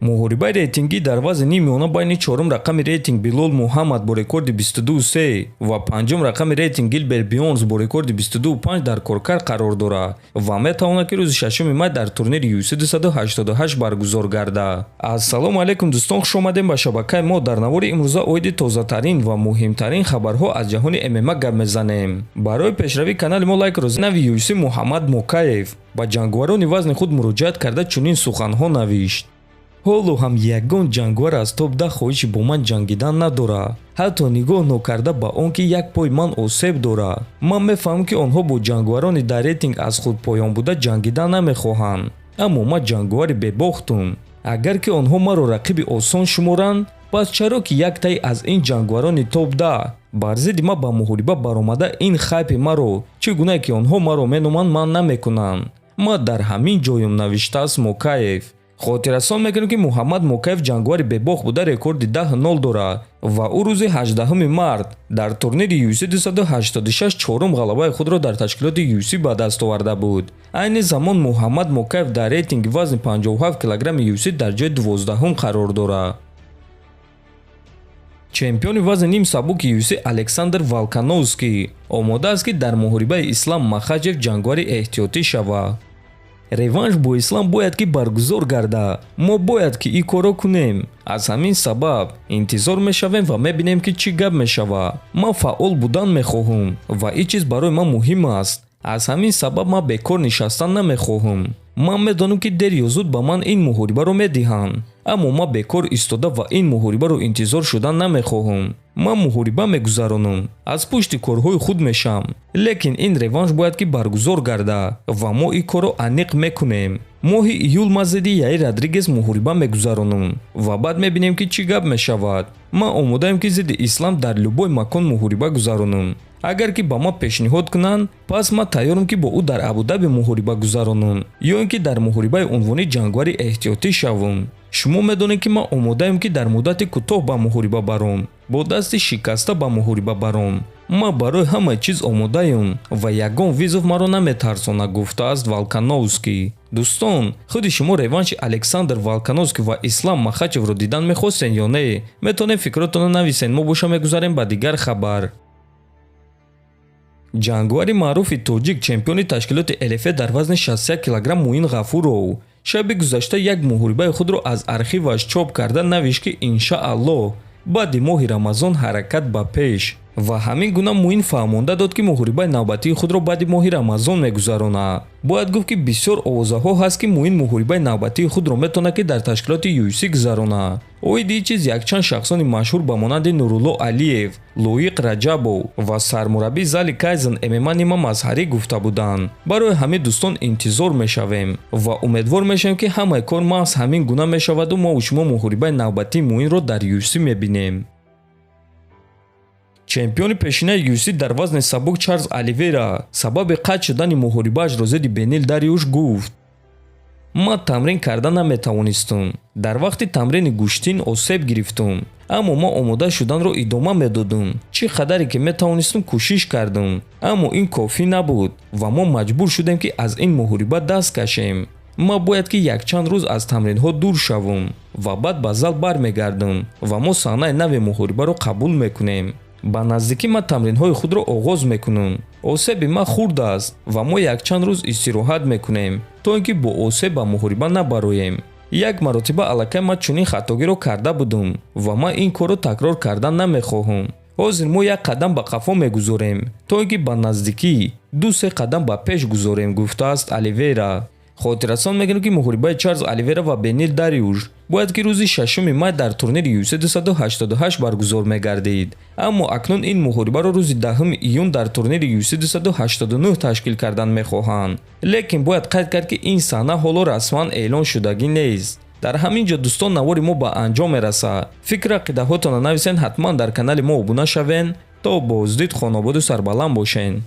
Муҳорибаи рейтингӣ дар вазни ниммиёна байни чорум рақами рейтинг Билол Муҳаммад бо рекорди 22-3 ва панҷум рақами рейтинг Гилберт Бёрнс бо рекорди 22-5 дар коркард қарор дорад ва метавонад, ки рӯзи 6 май дар турнири UFC 288 баргузор гардад. Ассалому алайкум, дӯстон, хуш омадем ба шабакаи мо. Дар навори имрӯза оиди тозатарин ва муҳимтарин хабарҳо аз ҷаҳони ММА гап мезанем. Барои пешравии канали мо лайк рози. Нави UFC Муҳаммад Мокаев ба ҷанговарони вазни худ муроҷиат карда, чунин суханҳо навишт: «Ҳоло ҳам ягон ҷанговар аз топ-10 хоҳиши бо ман ҷангидан надорад, ҳатто нигоҳ нокарда ба он ки як пои ман осеб дорад. Ман мефаҳмам, ки онҳо бо ҷанговарони дар рейтинг аз худ поён буда ҷангидан намехоҳанд, аммо ман ҷанговари бебохтум. Агар ки онҳо маро рақиби осон шуморанд, пас чаро ки яктае аз ин ҷанговарони топ-10 бар зидди ман ба муҳориба баромада, ин хайпи маро, чӣ гунае ки онҳо маро меноманд, ман намекунанд? Ман дар ҳамин ҷоюм», навиштааст Мокаев. Хотиррасон мекунем, ки Муҳаммад Мокаев ҷанговари бебохт буда, рекорди 10-0 дорад ва ӯ рӯзи 18 март дар турнири UFC 286 чорум ғалабаи худро дар ташкилоти UFC ба даст оварда буд. Айни замон Муҳаммад Мокаев дар рейтинги вазни 57 килограмми UFC дар ҷои 12-ум қарор дорад. Чемпиони вазни ним сабуки UFC Александр Волкановский омода аст, ки дар муҳорибаи Ислам Махачев ҷанговари эҳтиётӣ шавад. «Реванш бо Ислам бояд ки баргузор гардад. Мо бояд ки ин корро кунем. Аз ҳамин сабаб интизор мешавем ва мебинем, ки чӣ гап мешавад. Ман фаъол будан мехоҳам ва ин чиз барои ман муҳим аст. Аз ҳамин сабаб ман бекор нишастан намехоҳам. Ман медонам, ки дер ё зуд ба ман ин муҳорибаро медиҳанд, аммо ман бекор истода ва ин муҳорибаро интизор шудан намехоҳам. Ман муҳориба мегузаронам, аз пушти корҳои худ мешам, лекин ин реванш бояд ки баргузор гардад ва мо ин корро аниқ мекунем. Моҳи июл ман зидди Яир Родригес муҳориба мегузаронам ва баъд мебинем, ки чӣ гап мешавад. Ман омодаем, ки зидди Ислам дар любой макон муҳориба гузаронам. Агар ки ба ман пешниҳод кунанд, пас ман тайёрам, ки бо ӯ дар Абудаби муҳориба гузаронам ё ин ки дар муҳорибаи унвонӣ ҷанговари эҳтиётӣ шавам. Шумо медонед, ки ман омодаем, ки дар муддати кӯтоҳ ба муҳориба баром, бо дасти шикаста ба муҳориба баром. Ман барои ҳамаи чиз омодаем ва ягон вызов маро наметарсонад», гуфтааст Волкановский. Дӯстон, худи шумо реванши Александр Волкановский ва Ислам Махачевро дидан мехостен ё не? Метавонед фикротонро нависен. Мо боша мегузарем ба дигар хабар. Ҷанговари маъруфи тоҷик, чемпиони ташкилоти ЛФА дар вазни 61 килограмм Муин Ғафуров шаби гузашта як муҳорибаи худро аз архиваш чоп карда, навишт, ки иншааллоҳ, баъди моҳи Рамазон ҳаракат ба пеш. Ва ҳамин гуна Муин фаҳмонда дод, ки муҳорибаи навбатии худро баъди моҳи Рамазон мегузаронад. Бояд гуфт, ки бисёр овозаҳо ҳаст, ки Муин муҳорибаи навбатии худро метавонад, ки дар ташкилоти UFC гузаронад. Оиди ин чиз якчанд шахсони машҳур ба монанди Нурулло Алиев, Лоиқ Раҷабов ва сармураббии зали Кайзен ММА Нима Мазҳарӣ гуфта буданд. Барои ҳамин, дӯстон, интизор мешавем ва умедвор мешавем, ки ҳамаи кор маҳз ҳамин гуна мешаваду мову шумо муҳорибаи навбатии Муинро дар UFC мебинем. Чемпиони пешинаи UFC дар вазни сабук Чарлз Оливера сабаби қатъ шудани муҳорибаашро зидди Бенил Дариуш гуфт. «Ман тамрин карда наметавонистум. Дар вақти тамрини гӯштин осеб гирифтум, аммо ман омода шуданро идома медодум. Чӣ қадаре ки метавонистум, кӯшиш кардум, аммо ин кофӣ набуд ва мо маҷбур шудем, ки аз ин муҳориба даст кашем. Ман бояд ки якчанд рӯз аз тамринҳо дур шавам ва баъд ба зал бармегардам ва мо саҳнаи нави муҳорибаро қабул мекунем. Ба наздикӣ ман тамринҳои худро оғоз мекунам. Осеби ман хурд аст ва мо якчанд рӯз истироҳат мекунем, то ин ки бо осеб ба муҳориба набароем. Як маротиба аллакай ман чунин хатогиро карда будум ва ман ин корро такрор кардан намехоҳам. Ҳозир мо як қадам ба қафо мегузорем, то ин ки ба наздикӣ ду-се қадам ба пеш гузорем», гуфтааст Оливера. Хотиррасон мекунем, ки муҳорибаи Чарлз Оливера ва Бенил Дариуш бояд ки рӯзи 6 май дар турнири UFC 288 баргузор мегардид, аммо акнун ин муҳорибаро рӯзи 10 июн дар турнири UFC 289 ташкил кардан мехоҳанд. Лекин бояд қайд кард, ки ин саҳна ҳоло расман эълон шудагӣ нест. Дар ҳамин ҷо, дӯстон, навори мо ба анҷом мерасад. Фикр ақидаҳотонро нависен, ҳатман дар канали мо обуна шавен. То боздид, хонободу сарбаланд бошен.